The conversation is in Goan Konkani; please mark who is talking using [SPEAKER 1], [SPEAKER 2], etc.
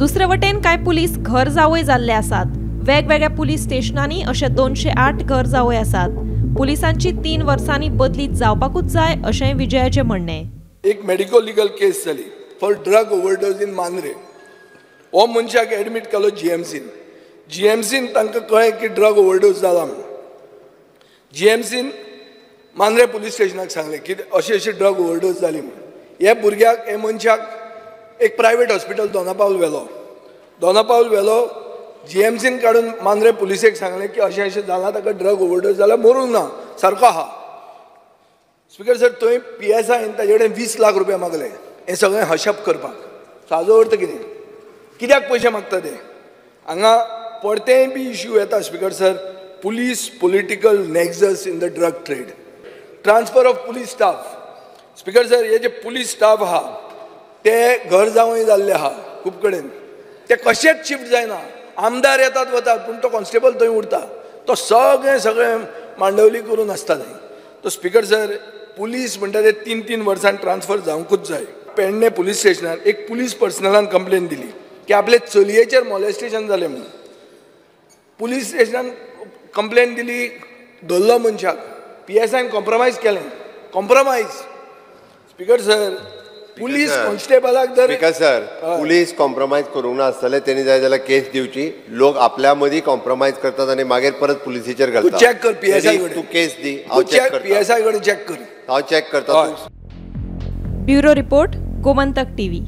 [SPEAKER 1] दुसरे वटेन कांय पुलीस घर जावय जाल्ले आसात. वेगवेगळ्या पुलीस स्टेशनांनी अशे 208 घर जावय आसात. पुलिसांची 3 वर्सांनी बदली जावपाकूच जाय अशें विजयाचें म्हणणें.
[SPEAKER 2] एक मेडिको लिगल केस जाली for drug overdose in Mandrem. हो मनशाक एडमीट केलो जीएमसीन. जीएमसीन तांकां कळ्ळें की ड्रग ओवरडोज जाला म्हणून. जीएमसीन मांद्रे पुलीस स्टेशनाक सांगलें की अशी अशी ड्रग ओवरडोज जाली म्हणून. हे भुरग्याक, हे मनशाक एक प्रायवेट हॉस्पिटल दोनापावल व्हेलो. दोनापावल व्हेलो, जीएमसीन काडून मांद्रे पुलिसेक सांगलें की अशें अशें जालां, ताका ड्रग ओवरडोज जाला, मरूंक ना, सारको आहा. स्पीकर सर, थंय पीएसआयन ताजे कडेन 20 लाख रुपया मागले हें सगळें हशप करपाक. सो हाजो अर्थ कितें? कित्याक पयशे मागता ते? हांगा परतेंय बी इश्यू येता speaker sir, police political nexus in the drug trade, transfer of police staff. Speaker sir, हे जे पुलीस स्टाफ आहा ते घर जावंय जाल्ले आहा खूब कडेन, ते कशेंच शिफ्ट जायना. आमदार येतात वतात, पूण तो कॉन्स्टेबल थंय उरता, तो सगळें सगळें मांडवली करून आसता थंय. तो स्पीकर सर, पुलीस म्हणटा ते 3-3 वर्सां ट्रान्सफर जावंकूच जाय. पेडणे पुलीस स्टेशनार एक पुलीस पर्सनलान कंप्लेन दिली की आपले चलयेचेर मॉलेस्टेशन जालें म्हणून. पुलीस स्टेशनान कंप्लेन दिली, धरलो मनशाक, पीएसआयन कॉम्प्रोमायज केलें. कॉम्प्रोमायज स्पीकर सर, पुलीस कॉन्स्टेबलाक जर
[SPEAKER 3] स्पीकर सर, पुलीस कॉम्प्रोमायज करूंक ना आसतलें, तेणी जाय जाल्यार केस दिवची. लोक आपल्या मदीं कॉम्प्रोमायज करतात आनी मागीर परत पुलिसेचेर घालतात.
[SPEAKER 2] तूं चॅक कर पीएसआय कडेन,
[SPEAKER 3] तूं केस दी, हांव चॅक करता.
[SPEAKER 2] पीएसआय कडेन चॅक कर,
[SPEAKER 3] हांव चॅक करता.
[SPEAKER 1] Bureau report, Gomantak TV.